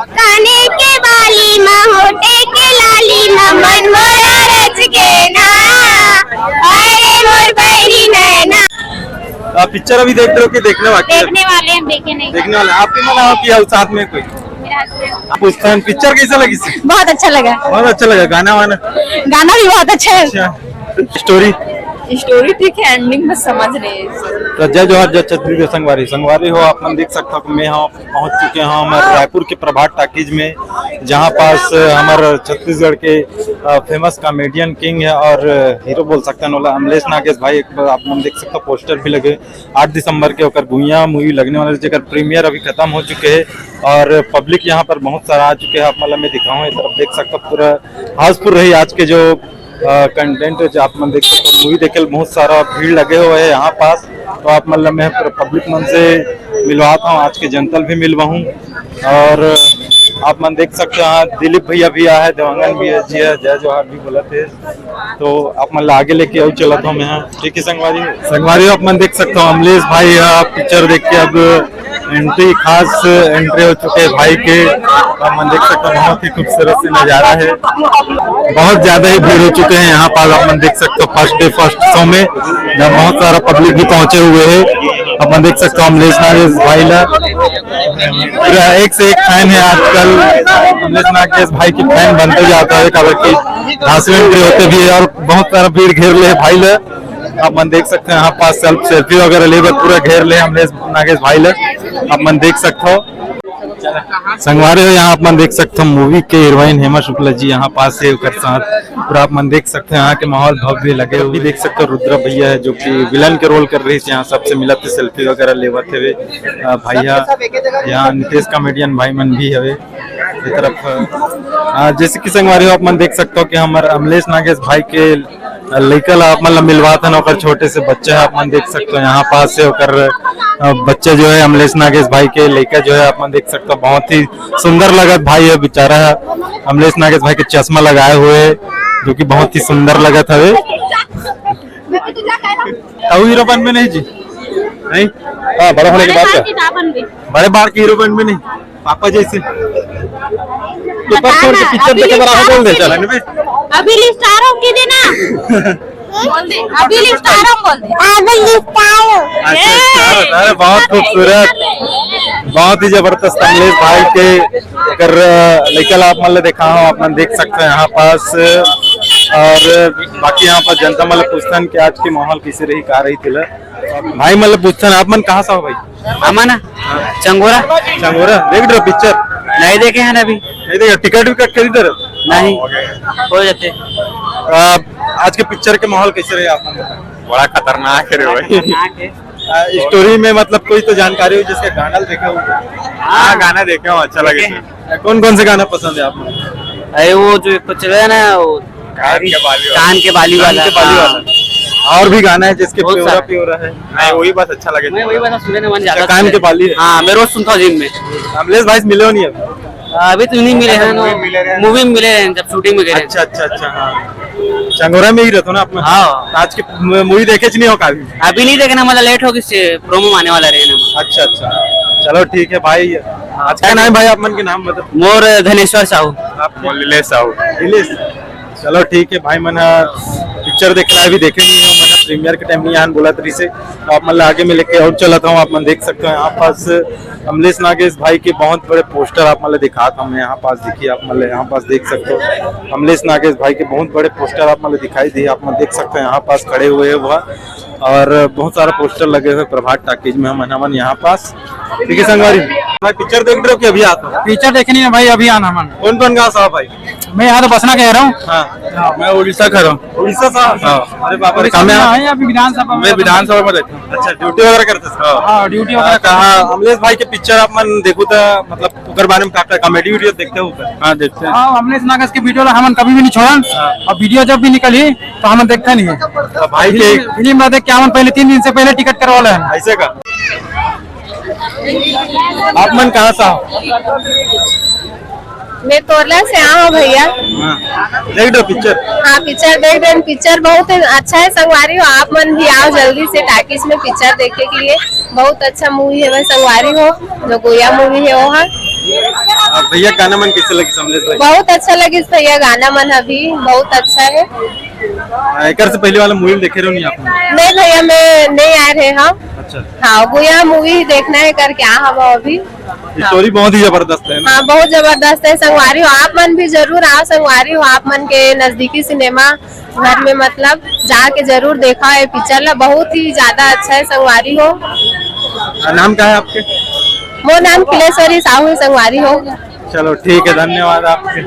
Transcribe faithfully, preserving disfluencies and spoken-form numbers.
काने के बाली मा, होठे के लाली मा, मन मोरा रच के ना, अरे मोर बैरी नैना। आप पिक्चर अभी देख रहे हो कि देखने वाले हो? देखने वाले हैं, हम देखे नहीं। देखने वाले। आप भी मना हो कि आओ साथ में कोई? मेरा husband। आप उस टाइम पिक्चर कैसा लगी? बहुत अच्छा लगा। बहुत अच्छा लगा। गाना वाना? गाना भी बहुत अच्छा है। अच्छा। स्टोरी? स्टोरी ठीक है, एंडिंग में समझ नहीं। तो जय जोहार, जय छत्तीसगढ़ संगवारी। संगवारी हो, आप मन देख सकते हो कि मैं यहाँ पहुँच चुके हैं। हमारे रायपुर के प्रभात टाकीज में, जहाँ पास हमारे छत्तीसगढ़ के फेमस कॉमेडियन किंग है और हीरो बोल सकते हैं, ओला अमलेश नागेश भाई। एक बार आप मन देख सकते हो, पोस्टर भी लगे। आठ दिसंबर के ओकर भुइयां मूवी लगने वाला है, जेकर प्रीमियर अभी खत्म हो चुके हैं और पब्लिक यहाँ पर बहुत सारा आ चुके हैं। आप मतलब मैं दिखाऊँ, ये तरफ देख सकते हो, पूरा हाउसफुल रही आज के जो कंटेंट है। जो आप मन देख सकते हो, मूवी देखे बहुत सारा भीड़ लगे हुए हैं यहाँ पास। तो आप मतलब मैं पूरा पब्लिक मन से मिलवाता हूँ, आज के जनता भी मिलवाऊँ। और आप मन देख सकते हो, हाँ, दिलीप भैया भी आए हैं, देवांगन भैया जी है, जय जोहार भी बोलत है। तो आप मन ला आगे लेके आऊ चलत हूँ मैं, हाँ। ठीक है संगवारी, संगवारी आप मन देख सकते हो, अमलेश भाई यहाँ पिक्चर देख के अब एंट्री, खास एंट्री हो चुके हैं भाई के। आप मन देख सकते हो, बहुत ही खूबसूरत से नज़ारा है। बहुत ज़्यादा ही भीड़ हो चुके हैं यहाँ पास। आप मन देख सकते हो, फर्स्ट डे फर्स्ट शो में जब बहुत सारा पब्लिक भी पहुँचे हुए हैं। आप मन देख सकते हो, अमलेश नागेश भाई ला पूरा एक से एक फैन है आजकल। अमलेश नागेश भाई की फैन बनते जाता है, काबर कि धांसू एंट्री होते भी है और बहुत सारा भीड़ घेर ले है भाई ला। आप मन देख सकते हैं यहाँ पास सेल्फ, सेल्फी वगैरह ले बर पूरा घेर ले अमलेश नागेश भाई ला। आप मन देख सकते हो संगवारी हो, यहाँ आप मन देख सकते हो मूवी के हीरोइन हेमा शुक्ला जी यहाँ पास है, ओकर साथ पूरा आप मन देख सकते हैं यहाँ के माहौल भव्य लगे हुए। देख सकते हो रुद्रा भैया है जो कि विलन के रोल कर रही है, यहाँ सबसे मिलत थे, सेल्फी वगैरह लेवत हवे। अ, भैया यहाँ नितेश कॉमेडियन भाई मन भी हवे ये तरफ। अ, जैसे कि संगवारी हो, आप मन देख सकते हो कि हमारे अमलेश नागेश भाई के लइका ला आप मन ला मिलवात हन, ओकर छोटे से बच्चा है, आप मन देख सकते हो यहाँ पास है ओकर, अ, बच्चा जो है अमलेश नागेश भाई के लइका जो है, आप मन देख सकते हो बहुत ही सुंदर लगत भाई है बेचारा है। अमलेश नागेश भाई के चश्मा लगाए हुए है, जो कि बहुत ही सुंदर लगत हवे। ताऊ हीरो बन में नहीं जी, नहीं। हाँ, बड़ा होने के बाद क्या? बड़े बार के हीरो बन में नहीं। पापा जैसे पेपर छोड़ के पिक्चर देखे बर आए बोल दे, चल। अभी लिस्ट आ रहा हूँ, कीजिए ना। बोल दे, अभी लिस्ट आ रहा हूँ, बोल दे। अभी लिस्ट आ रहा हूँ। अच्छा, अच्छा, अरे, बहुत खूबसूरत, बहुत ही जबरदस्त अमलेश भाई के अगर लइका ला आप मन ला देखा हो, आप मन देख सकते हो यहाँ पास। और बाकी यहाँ पर जनता मन ला पूछथन कि आज के माहौल कैसे रही, का रही तेला। भाई मन ला पूछथन, आप मन कहाँ से हो भाई? हमन चंगोरा। चंगोरा देख रहे पिक्चर? नहीं देखे हैं अभी। नहीं देखे, टिकट विकट खरीद रहे? नहीं, हो जाते। आ, आज के पिक्चर के माहौल कैसे रहे आप? बड़ा खतरनाक है रे भाई। खतरनाक है। आ, स्टोरी में मतलब कोई तो जानकारी हो जिसके गाना देखे हो? हाँ, गाना देखे हो, अच्छा लगे। कौन कौन से गाना पसंद है आपको? अरे वो जो एक तो चले ना, वो कान के बाली वाला। कान के बाली कान वाला। के बाली हाँ। वाला। और भी गाना है जिसके बहुत प्योरा सारा। प्योरा है? नहीं, वही बस अच्छा लगे। मैं वही बस सुने ना मन अच्छा, ज्यादा कान सुने। के बाली है। हाँ, मैं रोज सुनता हूँ जिम में। अमलेश भाई से मिले हो नहीं अभी? अभी तो नहीं मिले हैं, मूवी मिले रहे हैं। मूवी में मिले हैं जब शूटिंग में गए। अच्छा, अच्छा, अच्छा, हाँ। चंगोरा में ही रहते हो ना आप? हाँ। आज के मूवी देखे च नहीं हो काफी? अभी नहीं देखना, मतलब लेट होगी, प्रोमो आने वाला रहे ना। अच्छा, अच्छा, चलो ठीक है भाई। आज का नाम है भाई, आप मन के नाम बताओ। मोर धनेश्वर साहू। आप मोर लीलेश साहू। लीलेश। चलो ठीक है भाई, मन पिक्चर देख रहा है, अभी देखे नहीं हो, मन प्रीमियर के टाइम नहीं आन बोला तरी से। तो आप मन ला आगे में लेके और चलत हूँ। आप मन देख सकते हो यहाँ पास अमलेश नागेश भाई के बहुत बड़े पोस्टर आप मन ला दिखात हूँ मैं। यहाँ पास देखिए, आप मन ला यहाँ पास देख सकते हो अमलेश नागेश भाई के बहुत बड़े पोस्टर आप मन ला दिखाई दिए। आप मन देख सकते हो यहाँ पास खड़े हुए हैं वह, और बहुत सारा पोस्टर लगे हुए प्रभात टाकीज में। हम हन यहाँ पास, ठीक है संगवारी। भाई पिक्चर देख रहे हो कि अभी आत हो? पिक्चर देखे नहीं है भाई, अभी आन हन। कौन कौन गाँव से हो भाई? मैं यहाँ तो बसना कह रहा हूँ। हाँ। हाँ, मैं उड़ीसा कह रहा हूँ। उड़ीसा से हो? हाँ। अरे बाप रे, उड़ीसा कहाँ में में हो? आए हैं अभी विधानसभा में। मैं विधानसभा में रहता हूँ। अच्छा, ड्यूटी वगैरह करते हो? हाँ, ड्यूटी वगैरह हाँ, कहाँ करते हैं। अमलेश भाई के पिक्चर आप मन देखो तो मतलब ओकर बारे में का का कॉमेडी वीडियो देखते हो ओकर? हाँ, देखते हैं। हाँ, अमलेश नागेश के वीडियो ला हमन कभी भी नहीं छोड़न। हाँ। और वीडियो जब भी निकली तो हमन देखते नहीं है। तो भाई के फिल्म, फिल्म ला देख के हमन पहले तीन दिन से पहले टिकट करवा ले हन। ऐसे का? आप मन कहाँ से हो? मैं तोरला से आया हूँ भैया। हाँ। देख रहे हो पिक्चर? हाँ, पिक्चर देख रहे हैं। पिक्चर बहुत अच्छा है संगवारी हो, आप मन भी आओ जल्दी से टाकीज में पिक्चर देखने के लिए। बहुत अच्छा मूवी है, मैं संगवारी हो जो गोया मूवी है वो है। अ, भैया, गाना मन कइसे लगिस अमलेश भाई? बहुत अच्छा लगिस भैया, गाना मन अभी बहुत अच्छा है। अ, एकर से पहले वाला मूवी देखे रहो नहीं आप? नहीं भैया, मैं नहीं आए रहे हम। अच्छा। हाँ, गुया मूवी देखना है करके आ हम अभी। स्टोरी बहुत ही जबरदस्त है ना? हाँ, बहुत जबरदस्त है। संगवारी हो आप मन भी जरूर आओ, संगवारी हो आप मन के नजदीकी सिनेमा घर में, मतलब, जाके जरूर देखा है पिक्चर ला, बहुत ही ज्यादा अच्छा है संगवारी हो। अ, नाम का है आपके? मोर नाम किलेश्वरी साहू है संगवारी हो। चलो ठीक है, धन्यवाद आपके।